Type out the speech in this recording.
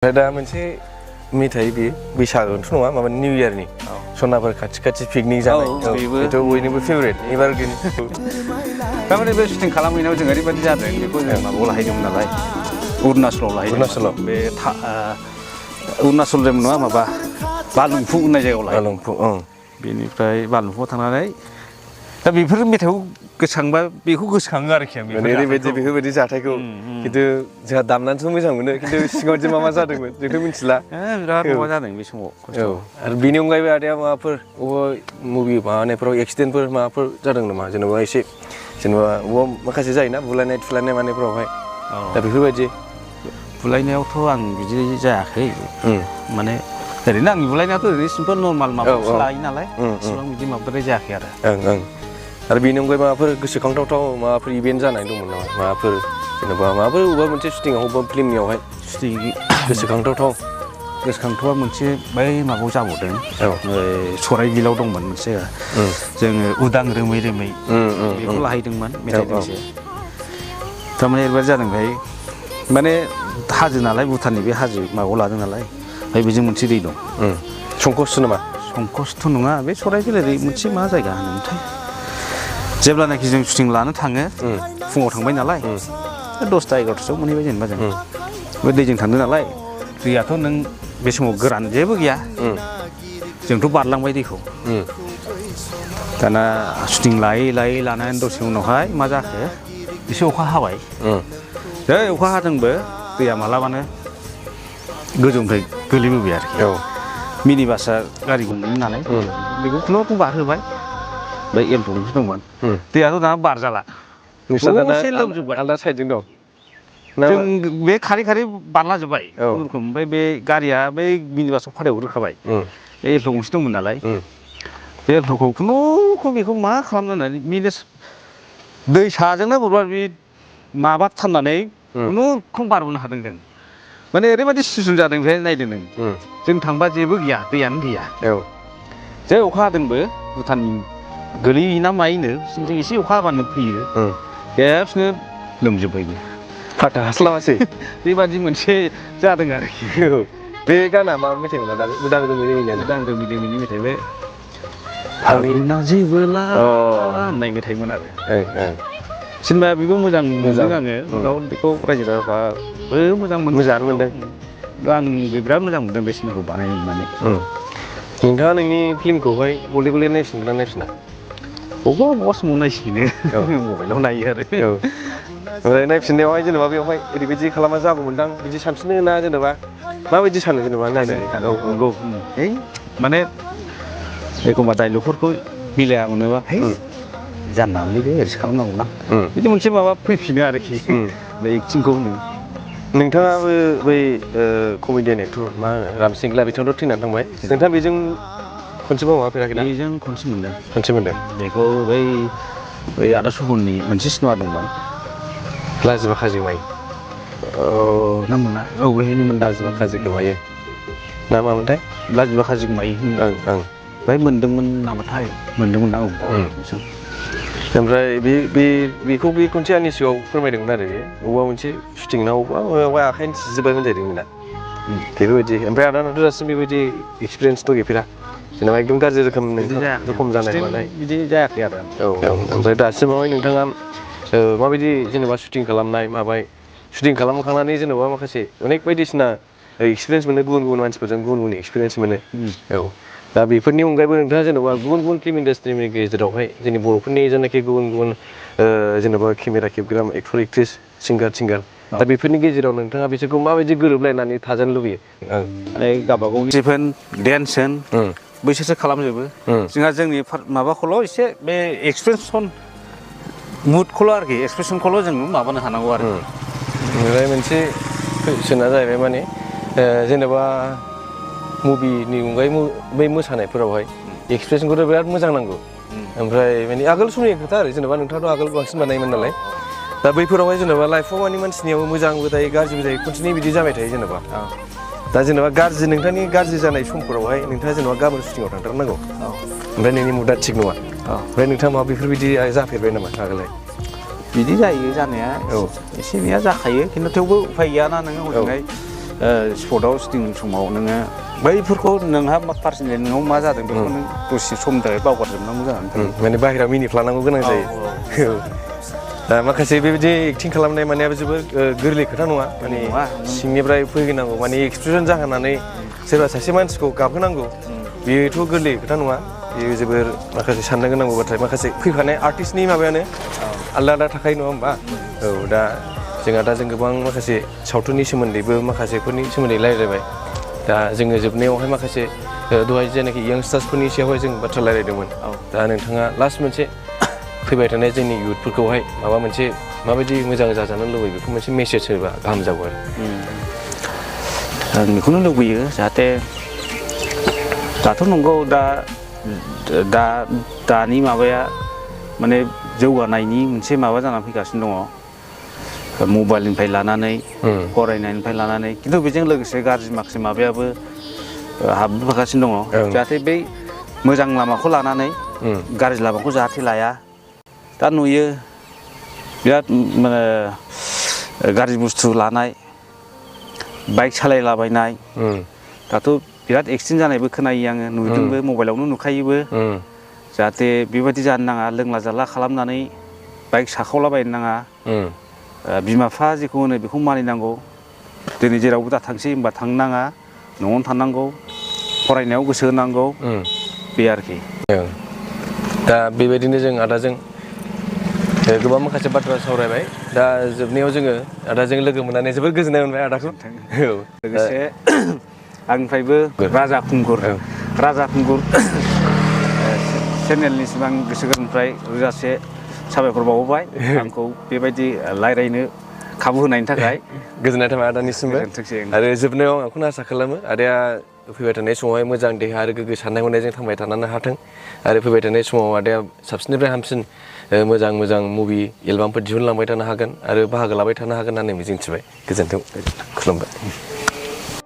दा मोनसे मेथाइ बे बैसागोथ' नङा माबा निउ इयारनि सनाफोर खाथि पिकनिक जानाय बेथ' बयनिबो फेभरेट एबार थारमाने बे शुटिं खालामहैनायाव जों ओरैबायदि जादों बेखौ जों माबायाव लाहैदोंमोन नालाय अरुणाचलाव लाहैदोंमोन बे अरुणाचल नङा माबा बालुंफु होननाय जायगायाव लाहैदों बालुंफु बेनिफ्राय बालुंफुआव थांनानै दा बेफोर मेथाइखौ गोसोखांबा बेखौ गोसोखाङो आरोखि आं ओरैबायदि बेफोरबायदि जाथायखौ खिन्थु जोंहा दामनानैथ' मोजां मोनो खिन्थु सिगाङाव मा मा जादोंमोन जोंथ' मिथिला बिराद माबा जादों बे समाव आरो बेनि अनगायैबो आदाया माबाफोर बबेबा मुभि माबानायफ्राव एक्सिडेन्टफोर माबाफोर जादों नामा जेनेबा एसे जेनेबा बबेबा माखासे जायोना बुलायनाय थुलायनाय मानायफ्रावहाय दा बेफोरबायदि बुलायनायावथ' आं बिदि जायाखै माने ओरैनो आंनि बुलायनायाथ' ओरैनो सिम्पोल नर्माल माबासो लायो नालाय इसेबां बिदि माबाद्राय जायाखै आरो बेनि अनगायै माबाफोर गोसोखांथावथाव माबाफोर इभेन्ट जानाय दंमोन नामा माबाफोर जेनेबा माबाफोर बबेबा मोनसे शुटिंआव बबेबा फिल्मनियावहाय गोसोखांथावा मोनसे बै माबायाव जाबावदों सराइबिलाव दंमोन मोनसे जोङो उदां रोमै रोमै बेखौ लाहैदोंमोन मेथाइ दोंसे थारमाने ओरैबायदि जादों बेहाय माने हाजो नालाय भुटाननि बे हाजो माबायाव लादों नालाय ओमफ्राय बेजों मोनसे दै दं संकस नामा संकसथ' नङा बे सराइबिलानि मोनसे मा जायगा होनोमोनथाय जेब्लानाखि जों शुटिं लानो थाङो फुङाव थांबाय नालाय 10टा 11टासोआव मोनहैबाय जेनेबा जों बे दैजों थांदों नालाय दैयाथ' नों बे समाव गोरान जेबो गैया जोंथ' बारलांबाय दैखौ दाना शुटिं लायै लानानै दसे उनावहाय मा जाखो एसे अखा हाबाय जै अखा हादोंबो दैया मालाबानो गोजौनिफ्राय गोलैबोबाय आरोखि मिनि बासआ गारि गंनै नालाय बेखौ खुनुरुखुम बारहोबाय बै एलट' गंसे दंमोन दैयाथ' दाना बारजाला दसे लोमजोब्बाय आलदा साइडजों दं जों बे खारै बारला जोब्बाय खुनुरुखुम ओमफ्राय बे गारिया बै मिनि बासआव फाथायाव रोखाबाय बे एलट' गंसे दंमोन नालाय बे एलट'खौ खुनुरुखुम बेखौ मा खालामनानै मिनिट दै साजोंनो बोरैबा बे माबाथारनानै खुनुरुखुम बारबोनो हादों जों माने ओरैबायदि सिचुवेसन जादों ओमफ्राय नायदो नों जों थांबा जेबो गैया दैयानो गैया जै अखा हादोंबो भुटाननि गोलैयोना मायोनो जों एसे अखा हाबानो फैयो खेबसेनो लोमजोब्बायबो फाथा हास्लाबासै बेबादि मोनसे जादों आरोखि बे गाना मा मेथाइमोन दा उदां रोमै मेथाइ बे आंनि नाजिबोला होननाय मेथाइमोन आरो सिनेमाया बेबो मोजां मोनदों आङो बेखौ रायजो राजाफ्राबो मोजां मोनदों आं बिराद मोजां मोनदों बे सिनेमाखौ बानायनो मोननानै नोंथाङा नोंनि फिल्मखौहाय गले नायफिनगोन ना नायफिना बबेबा समाव नायसिनो मबाइलाव नायो आरो ओमफ्राय नायफिननायावहाय जेनेबा बेवहाय ओरैबायदि खालामा जागौमोनदां बिदि सानफिनो ना जेनेबा माबायदि सानो जेनेबा नायनानै नंगौ माने एखमबा डाइलगफोरखौ मिलाया मोनोबा जानला मोनलै बे ओरैसो खालामनांगौना बिदि मोनसे माबा फैफिनो आरोखि बे एक्टिंखौ नोंथाङाबो बै कमेडियान एक्टर मा होनो रामसिंला बिथाङाथ' थैनानै थांबाय नोंथाङा बेजों खनसेबो माबाफेराखै ना बेजों खनसे मोनदों बेखौ बै आदा सुबुननि मोनसे सिनेमा दंमोन लाजिबा खाजि माइ नाममोना बेहायनोमोन लाजिबा खाजि गोमायो ना मामोनथाय लाजिबा खाजि गोमायो बेहाय मोनदोंमोन नामाथाय मोनदोंमोन ना ओमफ्राय बेखौ बे खनसे आंनि सिगाङाव फोरमायदोंमोन आरो बबेबा मोनसे शुटिंनाव बबेबा आखाइनि सिजोबबाय होनजादोंमोन ना बेफोरबायदि ओमफ्राय आदानाथ' दासिम बेबायदि एक्सपिरियेन्सथ' गैफेरा जेनेबा एकदम गाज्रि रोखोमनि जखम जानाय मानाय बिदि जायाखै आरो ओमफ्राय दासिमावहाय नोंथाङा माबायदि जेनेबा शुटिं खालामनाय माबाय शुटिं खालामखांनानै जेनेबा माखासे अनेक बायदिसिना एक्सपिरियेन्स मोनो गुबुन मानसिफोरजों गुबुन एक्सपिरियेन्स मोनो दा बेफोरनि अनगायैबो नोंथाङा जेनेबा गुबुन फिल्म इन्डास्ट्रिनि गेजेरावहाय जोंनि बर'फोरनि जेनाखि गुबुन जेनेबा केमेरा खेबग्रा एक्टर एक्ट्रिस सिंगार दा बेफोरनि गेजेराव नोंथाङा बिसोरखौ माबायदि गोरोबलायनानै थाजानो लुबैयो गावबागाव जिफोन डेन्स होन बैसोरसो खालामजोबो जोंहा जोंनि माबाखौल' एसे बे एक्सप्रेसन मुडखौल' आरोखि एक्सप्रेसनखौल' जों माबानो हानांगौ आरो ओमफ्राय मोनसे कुइसना जाहैबाय माने जेनेबा मुभिनि अनगायै बै मोसानायफोरावहाय एक्सप्रेसनखौथ' बिराद मोजां नांगौ ओमफ्राय माने आगोल समनि खोथा आरो जेनेबा नोंथाङाथ' आगोल बांसिन बानायोमोन नालाय दा बैफोरावहाय जेनेबा लाइफआव माने मानसिनियाव मोजांबो जायो गाज्रिबो जायो खनसेनि बिदि जाबाय थायो जेनेबा दा जेनेबा नोंथांनि गाज्रि जानाय समफोरावहाय नोंथाङा जेनेबा गाबोन शुटिंआव थांथारनांगौ ओमफ्राय नोंनि मुडआ थिग नङा ओमफ्राय नोंथाङा मा बेफोरबायदि जाफेरबाय नामा आगोलहाय बिदि जायो जानाया एसे एनैया जाखायो खिन्थु थेवबो उफाय गैयाना नोङो हजोंहाय स्पटआव शुटिं समाव नोङो बैफोरखौ नोंहा पार्सनेलि नोंनाव मा जादों बेखौ नों दसे समनि थाखाय बावगारजोबनांगौ जानानै फैयो माने बाहेरायाव मिनिफ्लानांगौ गोनां जायो दा माखासे बेबायदि एक्टिं खालामनाय मानायाबो जोबोद गोरलै खोथा नङा माने सिंनिफ्राय फैहोनांगौ माने एक्सप्रेसन जाहोनानै सोरबा सासे मानसिखौ गाबहोनांगौ बेयोथ' गोरलै खोथा नङा बेयो जोबोर माखासे साननो गोनांगौ बाथ्रा माखासे फैफानाय आर्टिस्टनि माबायानो आलदा आलदा थाखायो नङा होमबा औ दा जोंहा दा जों गोबां माखासे सावथुननि सोमोन्दैबो माखासेफोरनि सोमोन्दै रायज्लायबाय दा जोङो जोबनायावहाय माखासे दहाय जेनाखि यंगस्टार्सफोरनि सायावहाय जों बाथ्रा रायज्लायदोंमोन दा नोंथाङा लास्ट मोनसे फैबाय थानाय जोंनि इयुथफोरखौहाय माबा मोनसे माबायदि मोजां जाजानो लुबैयो बेखौ मोनसे मेसेज होबा गाहाम जागौ आरो आं बेखौनो लुबैयो जाहाथे दाथ' नंगौ दानि माबाया माने जौगानायनि मोनसे माबा जानानै फैगासिनो दङ मबाइलनिफ्राय लानानै फरायनायनिफ्राय लानानै खिन्थु बेजों लोगोसे गाज्रि माखासे माबायाबो हाबबोगासिनो दङ जाहाथे बै मोजां लामाखौ लानानै गाज्रि लामाखौ जाहाथे लाया दा नुयो बिराद माने गाज्रि बुस्थु लानाय बाइक सालायलाबायनाय दाथ' बिराद एक्सिडेन्ट जानायबो खोनायो आङो नुदोंबो मबाइलावनो नुखायोबो जाहाथे बेबायदि जानो नाङा लोंला जाला खालामनानै बाइक साखावलाबायनो नाङा बिमा बिफा जेखौ होनो बेखौ मानिनांगौ दिनै जेरावबो दा थांसै होनबा थांनो नाङा न'आवनो थानांगौ फरायनायाव गोसो होनांगौ बे आरोखि दा बेबायदिनो जों आदाजों गोबां माखासे बाथ्रा सावरायबाय दा जोबनायाव जोङो आदाजों लोगो मोननानै जोबोद गोजोननाय मोनबाय आदाखौ लोगोसे आंनिफ्रायबो राजाखुंगुर चेनेलनिसिम आं गोसो गोरबोनिफ्राय रोजासे साबायखर बावबाय आंखौ बेबायदि रायज्लायनो खाबु होनायनि थाखाय गोजोननाय थाबाय आदानिसिमबो आरो जोबनायाव आं बेखौनो आसा खालामो आदाया फैबाय थानाय समावहाय मोजां देहा आरो गोग्गो साननाय हनायजों थांबाय थानो हाथों आरो फैबाय थानाय समाव आदाया साबसिननिफ्राय हामसिन मोजां मोजां मुभि एलबामफोर दिहुनलांबाय थानो हागोन आरो बाहागो लाबाय थानो हागोन होननानै मिजिंथिबाय गोजोन्थों खुलुमबाय